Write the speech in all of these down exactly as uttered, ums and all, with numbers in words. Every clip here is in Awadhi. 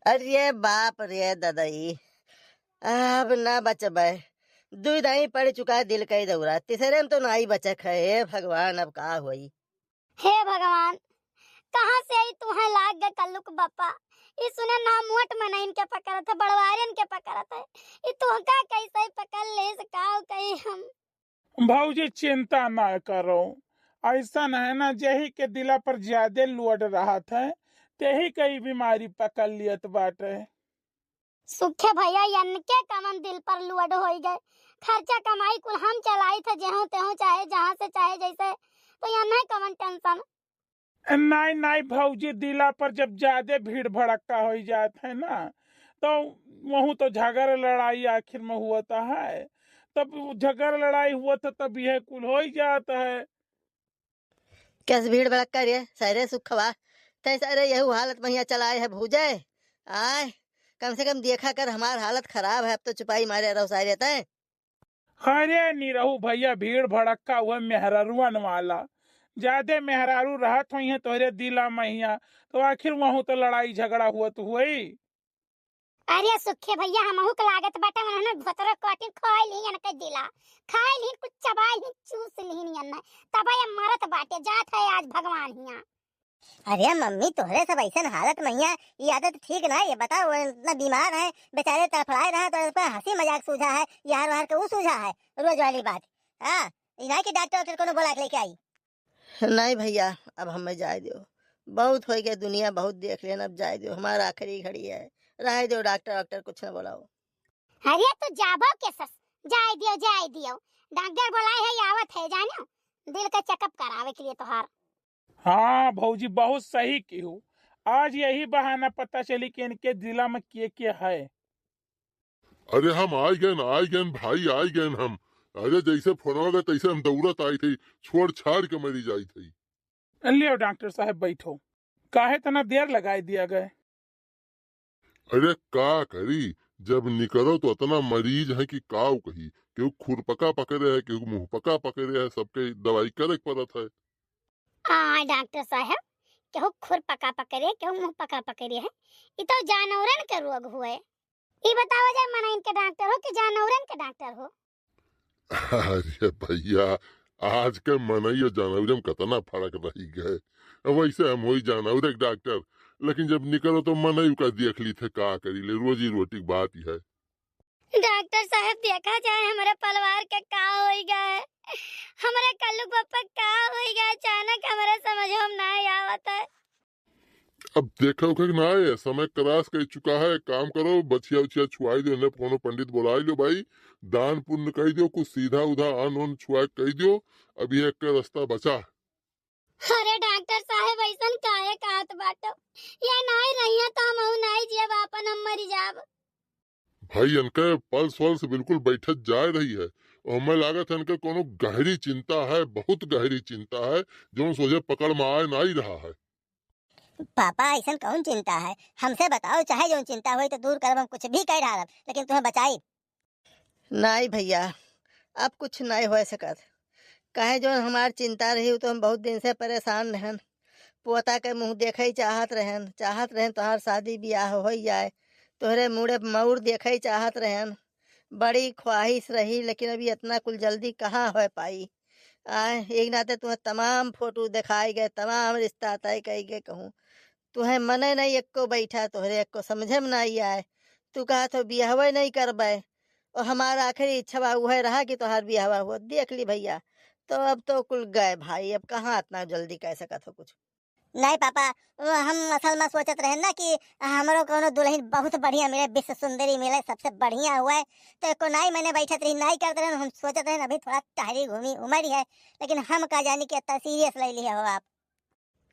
अरे बाप रे ददई, अब ना बचबे। दुई दाई पड़ चुका है दिल कई दौरा, तीसरे में तो ना ही बचक है। हे भगवान, अब का होई? हे भगवान, कहाँ से आई तुहे लाग गए कल्लुक बप्पा? ई सुने ना मोट मनइन के पकड़त है, बड़वारिन के पकड़त है। ई तुहका कैसे पकड़ लेस, काव कही हम? भौजी, चिंता ना करो, ऐसन है ना, जेही के दिला पर ज्यादे load रहत है, तेही के ई बीमारी पकड़ लियत बाटे। सुखे भैया, यनके कवन दिल पर load होई गए, खर्चा कमाई कुल हम चलाई थे, जेहू तेहू चाहे जहाँ से चाहे जैसे, तो यन्हे कवन tension। नाई, नाई भौजी, दिला पर जब ज्यादे भीड़ भड़क्का होई जात है ना, तो वहू तो झगड़ लड़ाई आखिर में हुआ तो है, तब झगड़ लड़ाई हुआ तो तब यह कुल होई जात है। कैस भीड़ भड़क्का रे, सारे सुखवा, तै सारे यहू हालत महिया चलाए है भौजे। आय, कम से कम देखा कर, हमार हालत खराब है, अब तो चुपाई मारे रहो सारे तै। अरे निरहू भैया, भीड़ भड़क्का हुआ मेहररुअन वाला, ज्यादे मेहरारू रहत होई हैं तोहरे दिला महिया, तो आखिर वहू तो लड़ाई झगड़ा हुआ तो हुई। अरे सुखे भैया, हमहू के लागत बाटे, उन्होंने भोतरो कटिंग खोई ली, इनके दिला खाई ली, कुछ चबाई ली, चूस ली इन्हें, तब ये मरत बाटे, जात है आज भगवान हिया। अरे मम्मी, तोहरे सब ऐसन हालत महिया, ये आदत ठीक ना है। ये बताओ, वो इतना बीमार है, बेचारे तड़फड़ाए रहे, तो इस पर हंसी मजाक सूझा है, यार वार के ऊ सूझा है, रोज वाली बात। हाँ, ई ना कि डॉक्टर वाक्टर कोनो बोला के लेके आई। नहीं भैया, अब हमें जाए दियो, बहुत हो गया, दुनिया बहुत देख लेन, अब जाए दियो, हमारा आखिरी घड़ी है, रहे दियो, डॉक्टर वाक्टर कुछ ना बोलाओ। अरे तू जाबो के सस, जाए दियो, जाए दियो, डॉक्टर बोलाए है, आवत है, जानो, दिल का checkup करावे के लिए तोहार। हाँ भौजी, बहुत सही किहू। आज यही बहाना पता चली कि इनके दिला में के के है। अरे हम आई गए, आई गए भाई, आई गए हम। अरे जैसे फोनवा गए तैसे हम दौड़त आई थी, छोड़ छाड़ के मरी जाई थी। लियो डॉक्टर साहब बैठो, काहे तना देर लगाई दिया गए? अरे का करी, जब निकरो तो इतना मरीज है कि काऊ कही, केहू खुरपका पकड़े है, केहू मुंह पका पकड़े है, सबके दवाई करे के पड़त है। हाँ डॉक्टर साहब, केहू खुरपका पकड़े, केहू मुंह पका पकड़े है, ई तो जानवरन के रोग हुए। ई बतावा जाए, मनइन के डॉक्टर हो कि जानवरन के डॉक्टर हो? अरे भैया, आज के मनई और जानवरन में कितना फर्क रही गए। वैसे हम होई जानवर के डॉक्टर, लेकिन जब निकलो तो मनई का देख ली थे, का करी ले, रोजी रोटी की बात ही है। डॉक्टर साहब, देखा जाए हमारे परिवार के का होई गए, हमारे कल्लू पप्पा का होई गए, अचानक हमारे समझ में ना आवत है। अब देखो के ना है, समय cross कर चुका है, काम करो, बछिया उछिया छुआई दो, इन्हें कोनो पंडित बुलाई लो भाई, दान पुण्य कही दो, कुछ सीधा उधा अन्न उन्न छुआ कही दो, अब ये एक रास्ता बचा। अरे डॉक्टर साहब, ऐसन काहे कहत बाटो? ये नाई रहिया तो हमहू नाई जियब, आपन हम मरी जाब। भाई, इनके pulse वल्स बिल्कुल बैठत जाए रही है। और हमें लागत है इनके कोनो गहरी चिंता है, बहुत गहरी चिंता है, जौन सोझे पकड़ में आए नाई रहा है। पापा, ऐसन कौन चिंता है? हमसे बताओ, चाहे जौन चिंता होई तो दूर करब, हम कुछ भी कह डालब, लेकिन तुम्हें बचाई। नाई भैया, अब कुछ नाई हो सकत। काहे जौन हमार चिंता रही, उ तो हम बहुत दिन से परेशान रहन। पोता के मुंह देखे ही चाहत रहन, चाहत रहन तोहार शादी बियाह हो जाए, तोहरे मुड़े मौर देखे ही चाहत रहन। बड़ी ख्वाहिश रही, लेकिन अभी इतना कुल जल्दी कहाँ हो पाई। आए, एक नाते तुम्हें तमाम फोटो दिखाए गए, तमाम रिश्ता तय कई गए कहूँ। तुम्हें मने नहीं एक्को बैठा, तोहरे एक्को समझे में नहीं आए। तू कहा तो बियाहवे नहीं करबे, और हमारा आखिरी इच्छा बा उहे रहा कि तोहार बियाहवा हुआ। देख ली भैया, तो अब तो कुल गए भाई, अब कहाँ इतना जल्दी कह सकत हो कुछ। नहीं पापा, वो हम असल में सोचत रहे ना कि हमरो कोनो दुल्हन बहुत बढ़िया मिले, विश्व सुंदरी मिले, सबसे बढ़िया हुए, तो एको नाई मने बैठत रही, नाई करत रहे, हम सोचत रहे अभी थोड़ा टहरी घूमी उम्र ही है, लेकिन हम का जानी कि इतना serious ले लिए हो आप।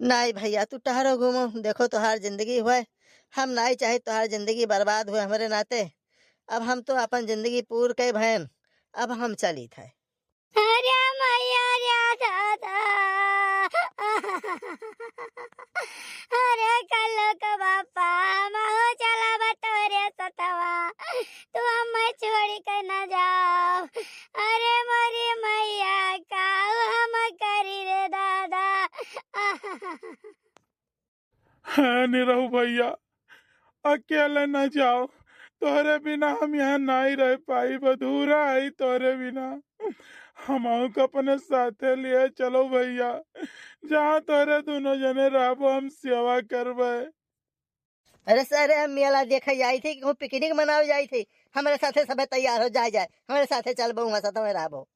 नाई भैया, तू टहरो घूमो, देखो तोहार जिंदगी हुए, हम नाई चाहे तोहार जिंदगी बर्बाद हुए हमरे नाते। अब हम तो अपन जिंदगी पूर के भयन, अब हम चली थे। अरे मैया रे दादा, अरे कल्लू के बापा, महू चला बटोरे सतवा, तू हमें छोड़ी के न जाओ। अरे मोरी मैया, का हम करी रे दादा। हाँ, निरहू भैया, अकेले न जाओ, तोहरे बिना हम यहाँ नाहीं रह पाई, अधूरा है तोहरे बिना। हमहू के अपने साथे लिए चलो भैया, जहाँ तोहरे दोनों जने रहबो हम सेवा करबे। अरे सर, हम मेला देखे जाई थे कि कहूँ पिकनिक मनावे जाई थे? हमरे साथे सभे तैयार हो, जाए जाए, हमरे साथे चलबो, वहाँ साथ में रहबो।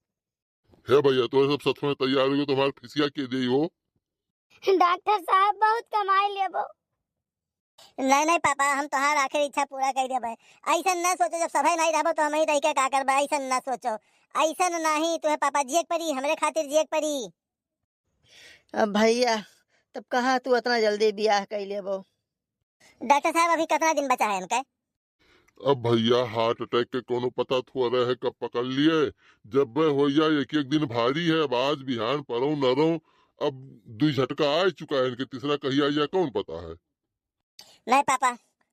हे भैया, तोहरे सब साथ में तैयार हो तो हमार फीसिया के देई हो? डॉक्टर साहब, बहुत कमाई लेबो। नहीं नहीं पापा, हम तोहार आखिरी इच्छा पूरा कर देबे। ऐसन न सोचो, जब सभे नहीं रहबो तो हम ही रह के का करबे, ऐसन न सोचो। ऐसन नहीं, तुम्हें पापा जिए के पड़ी, हमरे खातिर जिए के पड़ी। अब भैया, तब कहाँ तू इतना जल्दी बियाह कर लेबो? डॉक्टर साहब, अभी कितना दिन बचा है इनके? अब भैया, हार्ट अटैक के कोनो पता थोड़े है कब पकड़ लिए। जब वह हो जाए, एक एक दिन भारी है। अब आज बिहान परो न रो, अब दुई झटका आ चुका है इनके, तीसरा कहिया या कौन पता है। नहीं पापा,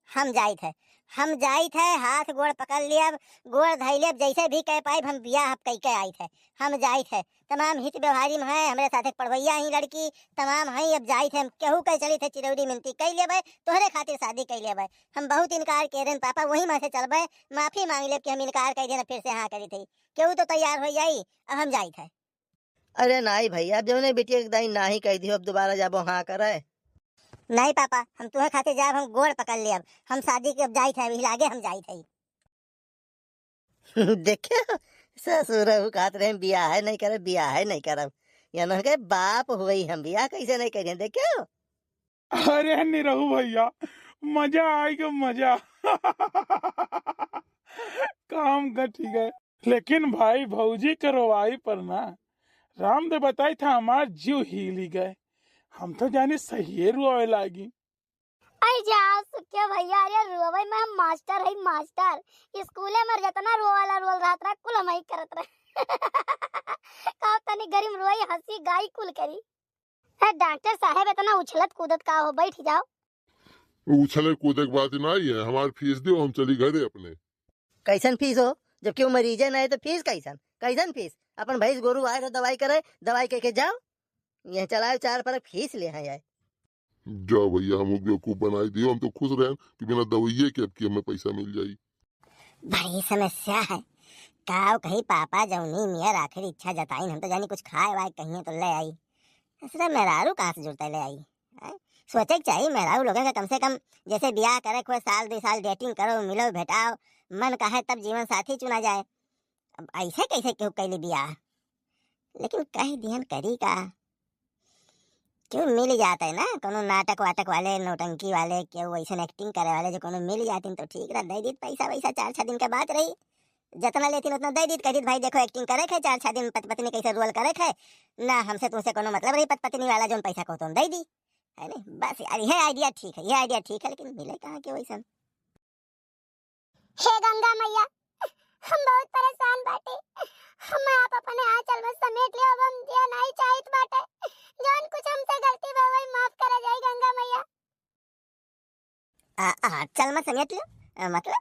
हम जाइत है, हम जाइत है, हाथ गोड़ पकड़ लेब, गोड़ धइ लेब, जैसे भी कह पाइब हम बियाह अब कई के आइत है, हम जाइत है। तमाम हित व्यवहारी में है, हमरे साथे पढ़वैया ही लड़की, तमाम है, अब जाइत है, हम केहू के चलित है चिरौरी मिनती कई लेबे, तोहरे खातिर शादी कई लेबे। हम बहुत इनकार के रहन पापा, वही में से चलबे, माफी मांग लेब कि हम इनकार कई देना, फिर से हाँ करी थे, केहू तो तैयार हो जाई, अब हम जाइत है। अरे नाई भैया, अब जौने बिटिया के दाई नाही कह दियो, अब दोबारा जाबो हाँ करे? नहीं पापा, हम तुहे खातिर जाब, हम गोड़ पकड़ लेब, हम शादी के अब जाइत है, अभी लागे हम जाइत है। देखे, ससुर कहत रहे, "बियाह है नहीं करब, बियाह है नहीं करब।" यानी के बाप हुई हम, बियाह कैसे नहीं करें, देखे? अरे निरहू भैया, मजा आइगे मजा। काम कटी गए। लेकिन भाई भौजी के रोवाई पर ना, रामदेव बताई था, हमार जीव हिली गए। हम तो जाने सहिए रोवे लागी। आई जा सुखे भैया, अरे रोवे में हम मास्टर है मास्टर। स्कूले में जितना रोवाला रोल रहत रहा, कुल हम ही करत रहे। का तनी गरीब रोई, हंसी गाई कुल करी। ए, डॉक्टर साहब, इतना उछलत कूदत का हो? बैठ जाओ। उछले कूदे के बात नहीं है, हमार फीस दियो, हम चली घरे अपने। कैसन फीस हो? जब केहू मरीजे ना है तो फीस कैसन? कैसन फीस? अपन भैंस गोरू आए रहो दवाई करे, दवाई कह के जाओ, यह चलाओ चार परक फीस ले हैं आए। जाओ भैया, हम बेवकूफ बनाई दियो, हम तो खुश रहे कि बिना दवाइये के अब की हमें पैसा मिल जाई। बड़ी समस्या है। काव कही पापा जौनी मियर आखिर इच्छा जताइन, हम तो जानी कुछ खाए वाए कहिए तो ले आई। असरा मेहरारू कहाँ से जुड़ते ले आई? हैं? सोचे के चाहिए मेहरारू लोगन का कम से कम, जैसे बियाह करे, कोई साल दो साल डेटिंग करो, मिलो भेटाओ, मन कहे तब जीवन साथी चुना जाए। अब ऐसे कैसे केहू कैली बियाह? लेकिन कह दिहन करी का? केहू मिल जात है ना, कोनो नाटक वाटक वाले, नौटंकी वाले, केहू वैसन एक्टिंग करे वाले जो कोनो मिल जातिन तो ठीक रहा, दे दीत पैसा वैसा, चार छह दिन के बात रही, जितना लेतिन उतना दे दीत, कह दीत भाई देखो एक्टिंग करे है, चार छह दिन पति पत्नी कैसे रोल करे है ना, हमसे तुमसे कोनो मतलब रही पति पत्नी वाला, जोन पैसा को तुम दे दी, है नहीं? बस यार, यह आइडिया ठीक है, यह आइडिया ठीक है, लेकिन मिले कहाँ के वैसन? हे गंगा मैया, हम बहुत परेशान बाटे, हम आप अपने आंचल में समेट लियो, अब हम जिया नहीं चाहित बाटे, जौन कुछ हमसे गलती भा वही माफ करा जाई गंगा मैया। आ, आंचल में समेट लियो? आ, मतलब?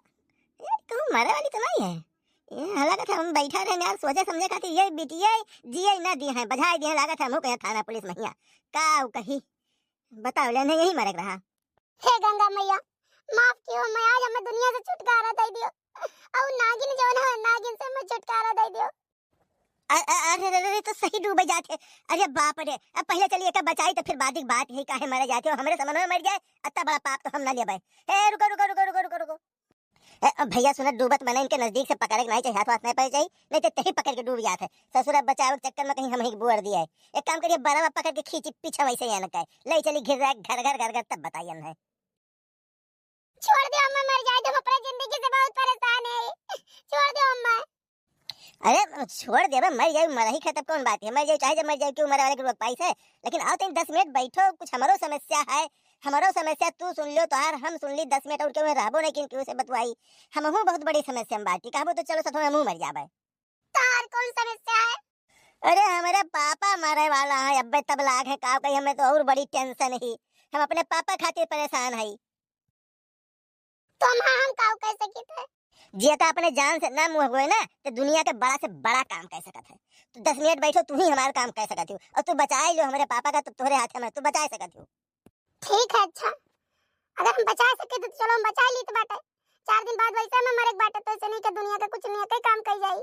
ये कहूँ मरे वाली तो नहीं है। ये लागत है हम बैठा रहे यार, सोचे समझे खातिर ये बिटिया जिए ना दी है, बजाए दी है, लागत है हमहू कहीं थाना पुलिस में हिया। का उ कही? बताओ, ले नहीं यही मरे के रहा। हे गंगा मैया, माफ कियो, मैं आज हमें दुनिया से छुटकारा दे दियो। और नागिन जो ना, नागिन से मैं छुटकारा दे दियो। अ-, अ-, अरे, अरे, अरे, तो सही डूबे जाते। अरे बाप रे, अब पहले चलिए एका बचाई, तो फिर बाद की बात है, काहे मरे जाते हो, हमरे समन में मर जाए, इतना बड़ा पाप तो हम ना लेबे। ए, रुको, रुको, रुको। ए, अब भैया सुना, डूबत मने इनके नजदीक से पकड़े के नहीं चाहिए, हाथ वाथ नहीं पड़े चाहिए, नहीं तो तही पकड़ के डूब जात है। ससुर अब बचावे के चक्कर में कहीं हम ही बुअर दिया है। एक काम करिए, बरवा पकड़ के खींची पीछे वैसे ही अनका है, ले चली घिर रहा है, घर घर घर घर, तब बताइए हम है। छोड़ दो अम्मा, मर जाए, हम अपने जिंदगी से बहुत परेशान है, छोड़ दो अम्मा। अरे छोड़ देबे, मर जाए, मरही खा तब कौन बात है, मर जाए चाहे जब मर जाए, क्यों मरे वाले के रोक पाई से। लेकिन आओ तुम दस मिनट बैठो, कुछ हमारो समस्या है, हमारो समस्या तू सुन लियो, तोहार हम सुन ली, दस मिनट और क्यों रहबो नहीं, किन क्यों से बतवाई, हमहू बहुत बड़ी समस्या में बाटी, कहबो तो चलो सथो में हमहू मर जाबे। तोहार कौन समस्या है? अरे हमारे पापा मरे वाला है, अब्बे तब लाग है, का कही, हमें तो और बड़ी टेंशन ही, हम अपने पापा खातिर परेशान है। तो हम, हम काउ कह सकित है? जियता अपने जान से ना मुँह होए ना, तो दुनिया के बड़ा से बड़ा काम कह सकत है। तू दस मिनट बैठो, तू ही हमारा काम कह सकत हो, और तू बचाए लो हमारे पापा का, तो तोहरे हाथ में, तू बचाए सकत हो। ठीक है, अच्छा, अगर हम बचा सके तो चलो हम बचा लीत बाटे। चार दिन बाद वैसे में मरे के बाटे, तो ऐसे नहीं के दुनिया के कुछ नहीं के काम कई जाई।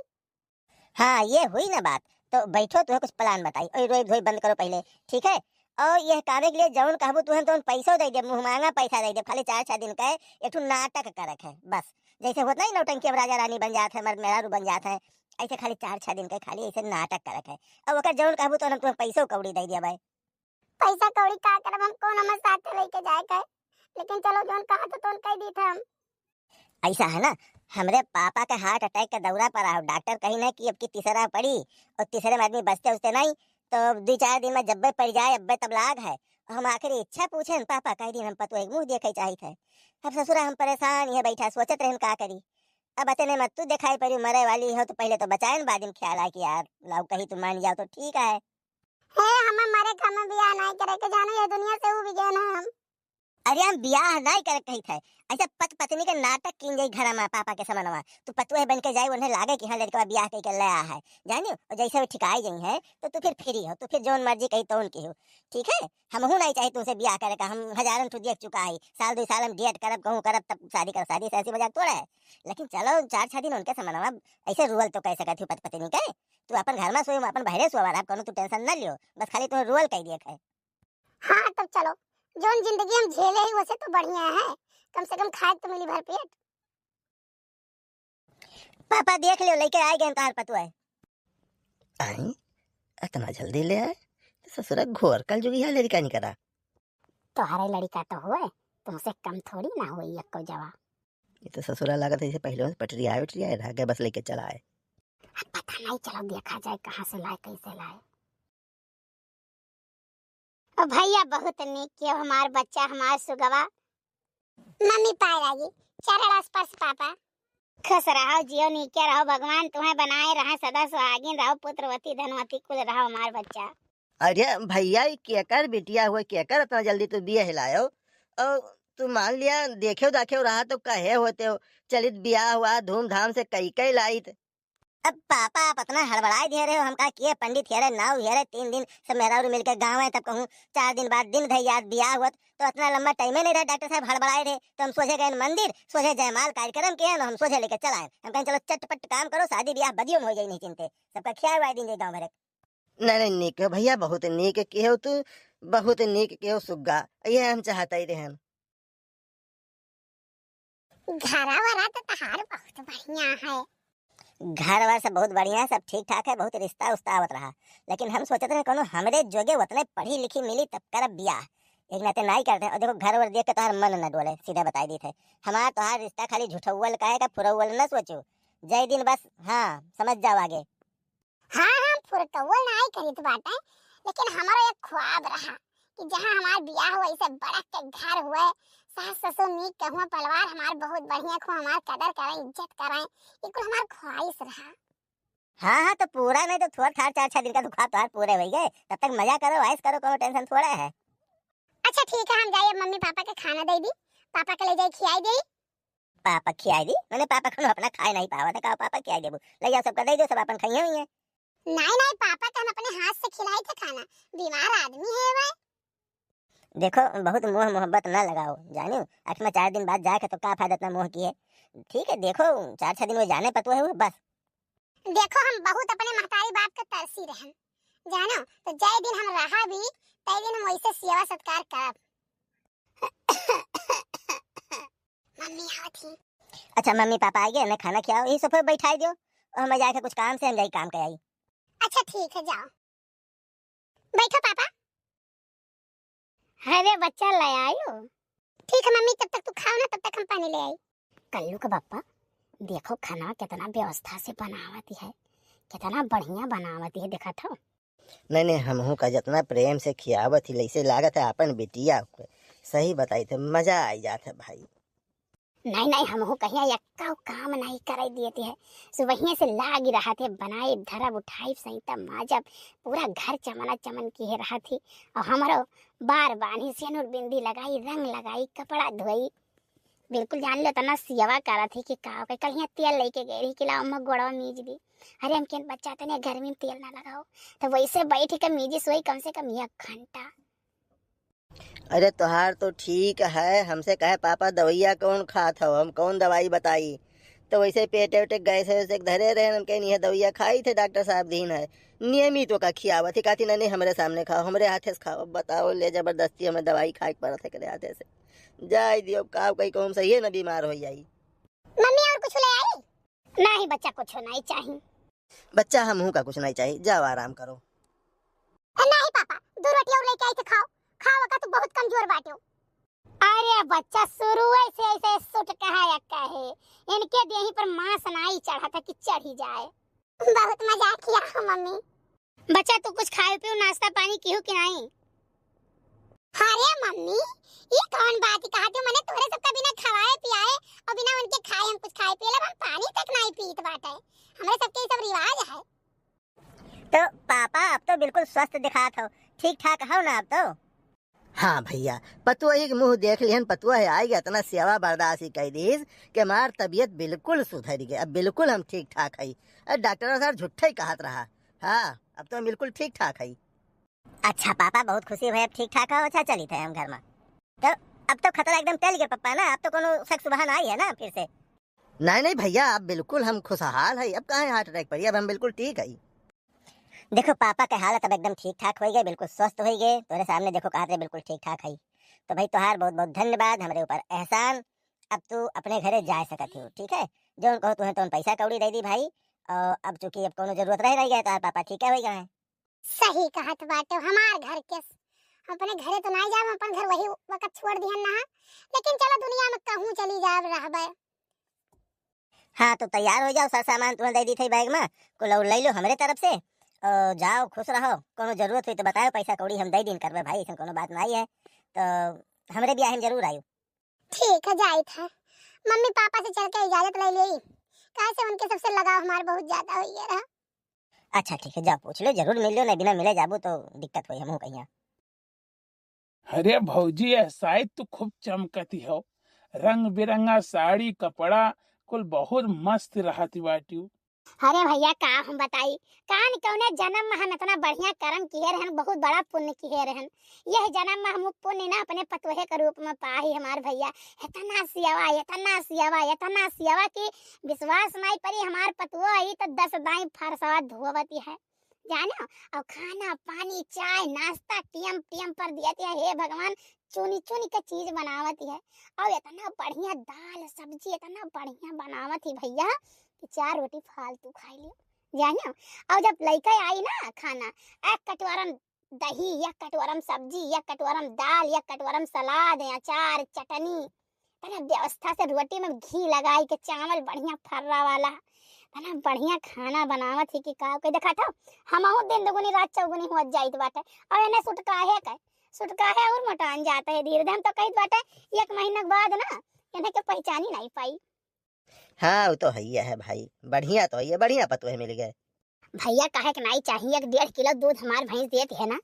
हाँ, ये हुई ना बात। तो बैठो, तुहे कुछ plan बताई। ओए, रोई धोई बंद करो पहिले, ठीक है? और यह कामे के लिए जौन कहबू तुहे तौन पैसो दे दे, मुँह मांगा पैसा दे दे। खाली चार छह दिन का एक ठो नाटक करक है बस। जैसे होत नहीं नौटंकी, अब राजा रानी बन जात है, मर्द मेहरारू बन जात है, ऐसे खाली चार छह दिन का खाली ऐसे नाटक करक है। अब ओकर जौन कहबू तौन हम तुहे पैसो कौड़ी दे देबै। पैसा कौड़ी का करब हम, कौन हमर साथे लेके जाए के? लेकिन चलो जौन कहा तो तौन कह दीत हम। ऐसा है ना, हमरे पापा के heart attack के दौरा पर आओ, डॉक्टर कही ना कि अब की तीसरा पड़ी और तीसरे में आदमी बचते उचते नहीं, तो अब दो चार दिन में जब्बे पड़ जाए, अब्बे तब लाग है। हम आखिर इच्छा पूछे न पापा, कह दिन हम पतोह के मुँह देखे चाहित है। अब ससुरा हम परेशान ये बैठा सोचत रहन का करी। अब अतने मत तू दिखाई पड़ी, मरे वाली हो तो पहले तो बचाए न, बाद में ख्याल आए कि यार लाओ कहीं तू मान जाओ तो ठीक है। हे, हमें मरे के, हमें बियाह नहीं करे के, जानो ये दुनिया से उब गए ना हम। अरे हम बियाह नहीं करे कहित है, ऐसे पत पत्नी के नाटक कीन जाई घर में पापा के समनवा। तू पतोह बन के जाई, उन्हें लागे कि हाँ लड़कवा बियाह कई के ले आ है, जानियो, और जैसे वो ठिकाई जाई है तो तू फिर free हो, तू फिर जौन मर्जी कही तौन की हो, ठीक है? हमहू नहीं चाहे तुमसे बियाह करे का, हम हजारन ठो देख चुका है, साल दो साल हम date करब, कहूँ करब तब शादी करब, शादी से ऐसी मजाक थोड़ा है। लेकिन चलो चार छह दिन उनके समनवा ऐसे रोअल तो कह सकत हो पत पत्नी के, तू अपन घर में सोई, हम अपन बहरे सोवा, आप कोनो तू tension न लियो, बस खाली तुम्हें रोअल कह दिए है। हाँ, तब चलो, जौन जिंदगी हम झेले ही, वैसे तो बढ़िया है, कम से कम खाए तो मिली भर पेट। पापा, देख लियो, लेके आए गए तार पतुआ। आई, इतना जल्दी ले आए? तो ससुरा घोर कल जुगी है लड़का निकरा। तोहरे लड़का तो हुए, तुमसे कम थोड़ी ना हुई एको जवा। ये तो ससुरा लागत है, इसे पहले से पटरिया उटरिया रह गए, बस लेके चला आए। अब पता नहीं, चलो देखा जाए कहाँ से लाए, कैसे लाए। ओ भैया, बहुत नीक कियो हमार बच्चा, हमार सुगवा। मम्मी पाए लागी, चरण स्पर्श पापा। खुश रहो, जियो, नीके रहो, भगवान तुम्हें बनाए रहे, सदा सुहागिन रहो, पुत्रवती धनवती कुल रहो हमार बच्चा। अरे भैया, ई केकर बिटिया हुए, केकर इतना जल्दी तू बिया हिलायो? और तू मान लिया, देखे दाखे रहा तो कहे होते हो, चलित बियाह हुआ, धूमधाम से कई कई लाइत। अब पापा, आप इतना हड़बड़ाए दे रहे हो, हम कहा किए पंडित हेरे, नाऊ हेरे, तीन दिन सब मेहरारू मिलके गाँव आए, तब कहूँ चार दिन बाद दिन धई याद बियाह हुआ, तो इतना लंबा time ही नहीं रहा, डॉक्टर साहब हड़बड़ाए रहे, तो हम सोझे गए मंदिर, सोझे जयमाल कार्यक्रम किए, हम सोझे लेके चल आए। हम कहें चलो चटपट काम करो, शादी बियाह बदियो में हो जाए, नहीं चिंते, सबका खियाए वाए दिन गाँव भरे। नहीं, नहीं, नीक हो भैया, बहुत नीक किहो तू, बहुत नीक किहो सुग्गा, ये हम चाहत ही रहन। घरा वरा तो तहार बहुत बढ़िया है। घर वर सब बहुत बढ़िया है, सब ठीक ठाक है, बहुत रिश्ता उश्ता आवत रहा, लेकिन हम सोचत रहे कोनो हमरे जोगे उतने पढ़ी लिखी मिली तब करब बियाह, एक नाते नाई करते। और देखो घर वर देख के तोहार मन न डोले, सीधा बताई दी थे। हमार तोहार रिश्ता खाली झुठौल का है, का फुरौल न सोचो, जय दिन बस, हाँ समझ जाओ आगे। हाँ, हम फुरकौल नाई करित बाटे, लेकिन हमारो एक ख्वाब रहा कि जहाँ हमार बियाह हुआ, ऐसे बड़ा के घर हुए, सास ससुर नीक के हुआ, परिवार हमार बहुत बढ़िया को, हमार कदर करें, इज्जत करें, ये कुल हमार ख्वाहिश रहा। हाँ, हाँ, तो पूरा नहीं तो थोड़ा थार चार छह दिन का तो ख्वाब तोहार पूरे हो गए, तब तक मजा करो, ऐश करो, कोनो tension थोड़ा है। अच्छा ठीक है, हम जाइए, मम्मी पापा के खाना दे दी, पापा के ले जाए खियाई दे। पापा खियाई दी? मैंने पापा को अपना खाए नहीं पावा था, कहा पापा खियाई देबू? ले जाओ, सबका दे दो, सब अपन खाइए हुई है। नहीं, नहीं, पापा के हम अपने हाथ से खिलाई थे खाना, बीमार आदमी है वह। देखो, बहुत मोह मोहब्बत ना लगाओ, जानियो, आखिर में चार दिन बाद जाए के तो का फायदा इतना मोह किए। ठीक है, देखो, चार छह दिन में जाने पतुआ है वो, बस। देखो, हम बहुत अपने महतारी बाप के तरसी रहन, जानो, तो जय दिन हम रहा भी, तय दिन हम वैसे सेवा सत्कार करब। मम्मी आवत ही। अच्छा, मम्मी पापा आ गए, मैं खाना खियाओ, यही सोफे पे बैठाई दियो, और मैं जाके कुछ काम से हम जाई काम के आई। अच्छा ठीक है, जाओ, बैठो पापा। अरे बच्चा, ले आयो। ठीक है मम्मी, तब तक तू खाओ ना, तब तक हम पानी ले आई। कल्लू का पापा, देखो खाना कितना व्यवस्था से बनावत है, कितना बढ़िया बनावत है, देखा था। नहीं, नहीं, हमहू का जितना प्रेम से खियावत ही, लैसे लागत है अपन बिटिया को। सही बताई थे, मजा आई जात है भाई। नहीं, नहीं, हमहू कहिया एक्का काम नहीं करे दिए थे। सुबहिए से लाग ही रहा थे, बनाए, धरब, उठाई, सैतब, माजब, पूरा घर चमना चमन किए रहा थी। और हमरो बार बानी, सेनुर बिंदी लगाई, रंग लगाई, कपड़ा धोई, बिल्कुल जान ले, इतना सेवा करत ही कि का, ओके कल हियाँ तेल लेके गए रही कि लाओ अम्मा गोड़वा मीज दी। अरे हम केन बच्चा, तने गर्मी में तेल ना लगाओ, तो वैसे बैठ के मीजी सोई कम से कम एक घंटा। अरे तोहार तो ठीक है, हमसे कहे पापा दवाइया कौन खात हो, हम कौन दवाई बताई। तो वैसे पेटे उटे गैस वैसे धरे रहे, हम कहीं यह दवाइया खाई थे, डॉक्टर साहब दीन है, नियमित ओका खियावत ही, कहती नहीं नहीं हमरे सामने खाओ, हमरे हाथे से खाओ। अब बताओ, ले जबरदस्ती हमें दवाई खाए के पड़त है एकरे हाथे से। जाए दियो, का कहीं कहूँ सही है ना, बीमार हो जाई। मम्मी और कुछ ले आई? नहीं बच्चा, कुछ नहीं चाहिए। बच्चा, हमहू का कुछ नहीं चाहिए, जाओ आराम करो। ए, नहीं पापा, दो रोटी और लेके आई थे, खाओ, खाओ का, तू बहुत कमजोर बाटे। अरे बच्चा, शुरुए से ऐसे सुट कहा या कहे, इनके देही पर मांस नहीं चढ़ा था कि चढ़ी जाए। बहुत मजाक किया हो मम्मी। बच्चा, तू कुछ खाए पियो, नाश्ता पानी किहू कि नहीं? अरे मम्मी, ये कौन बात कहा तू? मने तोरे सबका बिना खवाए पियाए और बिना उनके खाए हम कुछ खाए पिए लब, हम पानी तक नहीं पीत बाटे। हमरे सबके ये सब रिवाज है। तो पापा, अब तो बिल्कुल स्वस्थ दिखात हो, ठीक ठाक हो ना अब तो? हाँ भैया, पतोही के मुंह देख लिहन, पतोह है आई गए, इतना सेवा बर्दाश्त ही कह दीस कि हमार तबीयत बिल्कुल सुधर गई, अब बिल्कुल हम ठीक ठाक है। अरे डॉक्टर साहब झूठा ही कहत रहा। हाँ, अब तो हम बिल्कुल ठीक ठाक है। अच्छा पापा, बहुत खुशी भई, अब ठीक ठाक हो। अच्छा, चलित है हम घर में। तो अब तो खतरा एकदम टल गया पप्पा ना, अब तो कोनो शक सुबह ना आई है ना फिर से? नहीं नहीं भैया, अब बिल्कुल हम खुशहाल है, अब कहाँ हार्ट अटैक पड़ी, अब हम बिल्कुल ठीक है। देखो पापा के हालत अब एकदम ठीक ठाक हो गए, बिल्कुल स्वस्थ हो गए, तोरे सामने देखो कहत रहे बिल्कुल ठीक ठाक है। तो भाई तोहार बहुत बहुत धन्यवाद, हमरे ऊपर एहसान। अब तू अपने घरे जा सकत हो, ठीक है? जौन कहो तुहें तौन पैसा कौड़ी दे दी भाई। और अब चूंकि अब कोनो जरूरत रह नहीं गए, तो पापा ठीक है हो गए हैं। सही कहत बाटे, हमार घर के स-, अपने घरे तो नहीं जाब, अपन घर वही वक्त छोड़ दिहन ना, लेकिन चलो दुनिया में कहूँ चली जाब रहबे। हाँ, तो तैयार हो जाओ, सब सामान तुम्हें दे दी थे बैग में, कुल और ले लो हमरे तरफ से, और जाओ खुश रहो। कोनो जरूरत हुई तो बताओ, पैसा कौड़ी हम दे दिन करबे भाई, ऐसा कोनो बात नहीं है। तो हमरे ब्याह में जरूर आयो। ठीक है, जाइत है। मम्मी पापा से चल के इजाजत ले ली, काहे से उनके सबसे लगाव हमार बहुत ज्यादा हो गया रहा। अच्छा ठीक है, जा पूछ लो, जरूर मिल लो, नहीं बिना मिले जाबू तो दिक्कत होई, हमहू कहिया। अरे भौजी, यह साइत तो खूब चमकती हो, रंग बिरंगा साड़ी कपड़ा कुल बहुत मस्त रहती बाटियो। अरे भैया, का हम बताई, कान कौने जन्म में हम इतना बढ़िया कर्म किहे रहन, बहुत बड़ा पुण्य किहे रहन। यह जन्म में हम पुण्य ना अपने पतोहे के रूप में पाही हमार भैया। इतना सियावा, इतना सियावा, इतना सियावा कि विश्वास नहीं परी, हमार पतोह आई तो दस दाई फरसवा धोवती है, जाने हो? और खाना पानी, चाय नाश्ता टियम टियम पर दियती है। हे भगवान, चुनी चुनी के चीज बनावती है। और इतना बढ़िया दाल सब्जी, इतना बढ़िया बनावत ही भैया कि चार रोटी फालतू खाई लियो, जाने हो? और जब लइका आई ना खाना, एक कटोरन दही, एक कटोरम सब्जी, एक कटोरम दाल, एक कटोरम सलाद, अचार, चटनी, तना व्यवस्था से रोटी में घी लगाई के, चावल बढ़िया फर्रा वाला, तना बढ़िया खाना बनावत ही कि का के देखा था, हमहू दिन दुगुनी रात चौगुनी होत जाइत बाटे। और एने सुटका है का, सुटका है और मोटान जाता है धीरे धीरे। हम तो कहित बाटे एक महीना के बाद ना एने के पहचानी नहीं पाई। हाँ, वो तो है ही है भाई, बढ़िया तो है, बढ़िया पतोह मिल गए। भैया, काहे के नाई चाहिए, एक डेढ़ किलो दूध हमार भैंस देत है ना,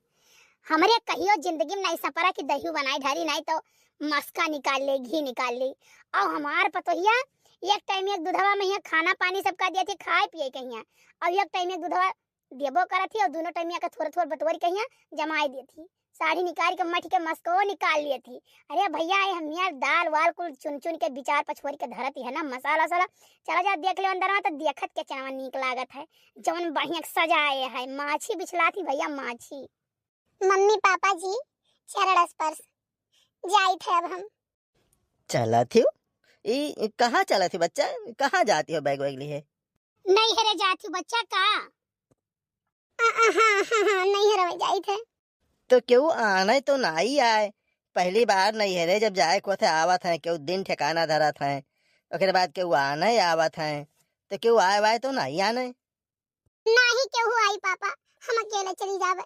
हमरे कहियो जिंदगी में नाई सपरा की दही बनाई ढारी, नाई तो मस्का निकाल ले, घी निकाल ले। और हमार पतोहिया एक टाइम एक दूधवा में यहाँ खाना पानी सबका देती, खाए पिए के यहाँ, और एक टाइम एक दूधवा देबो करत ही, और दोनों टाइम के थोड़ा थोड़ा बटोर के यहाँ जमाए देती, साड़ी निकाल के मठ के मस्को निकाल लेती। अरे भैया, ये हम यार दाल वाल कुल चुन चुन के बिचार पछोर के धरत ही है ना, मसाला वसाला। चला जा देख ले अंदर में, तो देखत के चनवा नीक लागत है, जौन बढ़िया के सजाए है, माछी बिछलाती भैया, माछी। मम्मी पापा जी, चरण स्पर्श, जाइत है अब हम। चलत हो? ई कहाँ चलत हो बच्चा? कहाँ जाती हो बैग वैग लिए? नहीं हरे जाती हूँ बच्चा का। आ, आ, हाँ, हाँ, हाँ, नहीं हरे जाइत है। तो केहू आने तो नाई आए, पहली बार नहीं हरे जब जाए को थे आवत हैं, केहू दिन ठिकाना धरत हैं, ओकरे बाद केहू आने आवत हैं, तो केहू आए वाए तो नाई आने। नाही केहू आई पापा, हम अकेले चली जाबे।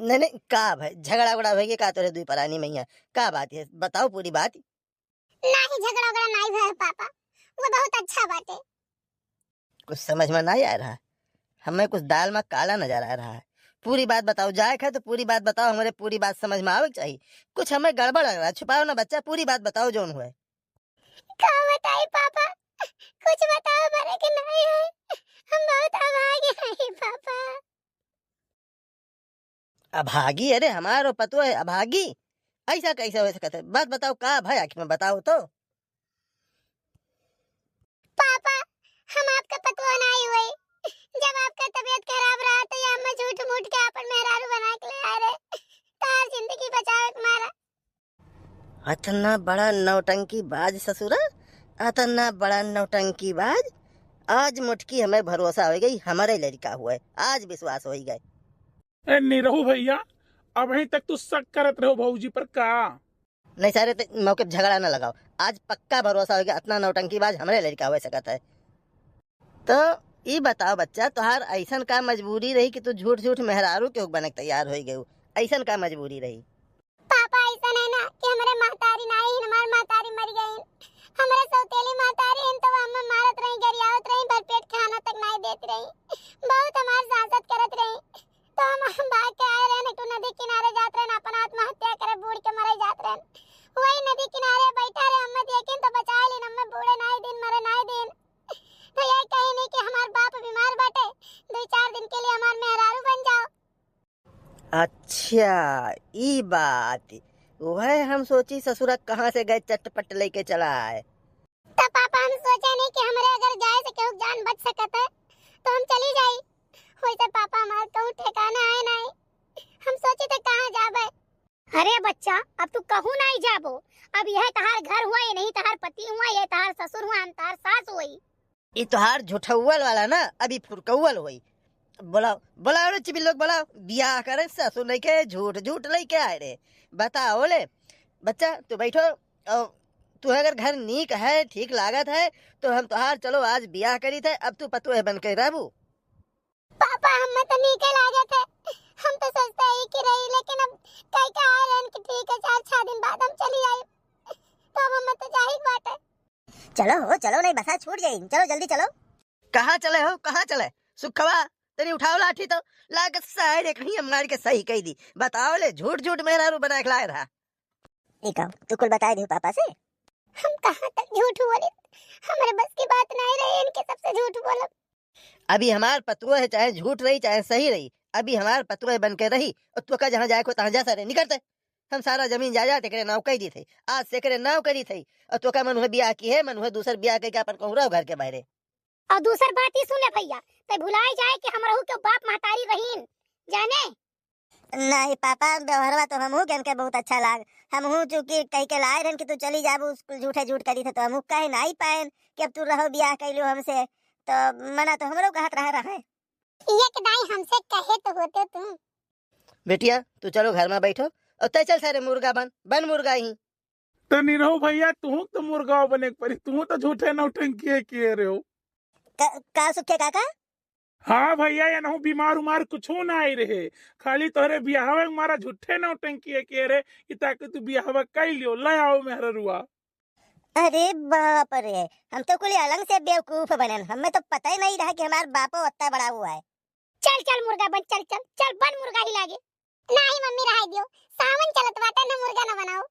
नहीं, नहीं, का भाई, झगड़ा उगड़ा होइगे का तोरे दुई परानी में यहाँ? का बात है, बताओ पूरी बात। नाही, झगड़ा उगड़ा नाही भय पापा, वो बहुत अच्छा बाटे। कुछ समझ में नहीं आ रहा, हमें कुछ दाल में काला नजर आ रहा है। पूरी बात बताओ, जाए खाए तो पूरी बात बताओ, हमारे पूरी बात समझ में आवे के चाहिए। कुछ हमें गड़बड़ लग रहा है, छुपाओ ना बच्चा, पूरी बात बताओ जौन हुए। का बताई पापा, कुछ बताओ बरे के नहीं है, हम बहुत अभागे हैं पापा। अभागी? अरे हमारो पतोह है अभागी। ऐसा कैसे हो सकत है? बात बताओ, का भय आखिर में, बताओ तो। पापा, हम आपका पतोह नाई हुई। जब आपका तबीयत खराब रहा तो ये अम्मा झूठ मूठ के आपन मेहरारू बना के ले आए रहे, तार जिंदगी बचावे के मारा। अतना बड़ा नौटंकी बाज ससुरा, अतना बड़ा नौटंकी बाज। आज मुटकी हमें भरोसा होइ गई, हमरे लड़का हुआ है, आज विश्वास होइ गए। ए निरहू भैया, अबहीं तक तू शक करत रहो भौजी पर का? नहीं सारे, ते मौके पे झगड़ा ना लगाओ। आज पक्का भरोसा हो गया, अतना नौटंकीबाज हमरे लड़का हो सकत है। तो ई बताओ बच्चा, तोहार ऐसन का मजबूरी रही कि तू झूठ झूठ मेहरारू के हुक बने के तैयार हो गयू? ऐसन का मजबूरी रही? पापा, ऐसन है ना कि हमरे महतारी नाई हिन, हमार महतारी मर गई। हमरे सौतेली महतारी हिन तो वो हमें मारत रही, गरियावत रही, भरपेट खाना तक नाई देत रही, बहुत हमार सांसत करत रही। तो हम, हम भाग के आए रहन, एक ठो नदी किनारे जात रहन, अपन आत्महत्या करे, बूड़ के मरे जात रहन। वही नदी किनारे बैठा रहे, हमें देखिन तो बचाए लेन, हमें बूड़े नाई दिन, मरे नाई दिन। तो ये कही नहीं कि हमार बाप बीमार बाटे, दो चार दिन के लिए हमार मेहरारू बन जाओ। अच्छा, ई बात। वह हम सोची ससुरा कहाँ से गए चटपट लेके चला आए। तो पापा, हम सोचे नहीं कि हमरे अगर जाए से केहू जान बच सकत है, तो हम चली जाई। वैसे पापा, हमार कहूँ ठिकाना है नहीं, हम सोची थे कहाँ जाबे। अरे बच्चा, अब तू कहूँ नहीं जाबो। अब यह तहार घर हुआ, ये नहीं तहार पति हुआ, ये तहार ससुर हुआ, हम तहार सास हुई। ई तोहार झुठौवल वाला ना, अभी फुरकौवल होई। बोलाओ, बोलाओ रे चिबिल लोग, बोलाओ। बियाह करे ससुर लेके झूठ, झूठ लेके आए रे। बताओ ले, बच्चा, तू बैठो। और तू अगर घर नीक है, ठीक लागत है, तो हम तोहार, चलो, आज बियाह करी थे, अब तू पतोह बन के रहबू। पापा, हमें तो नीके लागत है, हम तो सोचते ही कि रही, लेकिन अब कई के आए रहन कि ठीक है, चार छह दिन बाद हम चली आई, तो अब हमें तो जाही के बाटे। चलो हो, चलो, नहीं बसा छूट जाई। चलो, जल्दी चलो। कहाँ चले हो, कहाँ चले? सुखवा, तनी उठाओ लाठी तो। लाग साइड एक ही मार के सही कही दी। बताओ ले, झूठ झूठ मेहरारू बना के लाए रहा। ई का, तू कुल बताए दियो पापा से? हम कहाँ तक झूठ बोले, हमरे बस की बात नहीं रही इनके सबसे झूठ बोलब। अभी हमार पतोह है, चाहे झूठ रही, चाहे सही रही, अभी हमार पतोह बन के रही। और तू का जहाँ जाए को तहाँ जा, सारे निकलते। हम सारा जमीन जायदाद एकरे नाव कई दी थे, आज से एकरे नाव करी थे। और तोका मन हुए बियाह की है, मन हुए दूसर बियाह कई के अपन कहूँ रहो घर के बाहरे। और दूसर बात ही सुन ले भैया, ते भुलाई जाए कि हमरहू के बाप महतारी रहीन, जाने? नहीं पापा, व्यवहारवा तो हमहू के इनके बहुत अच्छा लाग। हमहू चूंकि कह के लाए रहन कि तू चली जाबू, स्कूल झूठे झूठ करी थे, तो हमहू कह नहीं पाएन कि अब तू रहो बियाह कैलू हमसे, तो मना तो हमरो कहत रहे रहे। ये के दाई हमसे कहे तो होते तुम। बेटिया, तू चलो घर में बैठो और तय चल सारे मुर्गा बन, बन मुर्गा ही। तो निरहू भैया, तू तो मुर्गा बने के परी, तू तो झूठे नौटंकी किए रहे हो। का, का सुखे काका? हाँ भैया, ये नहू बीमार उमार कुछो ना आई रहे, खाली तोहरे बियाहवे के मारा झूठे नौटंकी किए रहे कि ताकि तू बियाहवा कई लियो, ले आओ मेहररुआ। अरे बाप रे, हम तो कुल अलग से बेवकूफ बनन, हमें तो पता ही नहीं रहा कि हमार बापो ओत्ता बड़ा हुआ है। चल चल मुर्गा बन, चल चल चल बन मुर्गा ही लागे। नाही मम्मी, रहाई दियो, सावन चलत बाटे, ना मुर्गा ना बनाओ।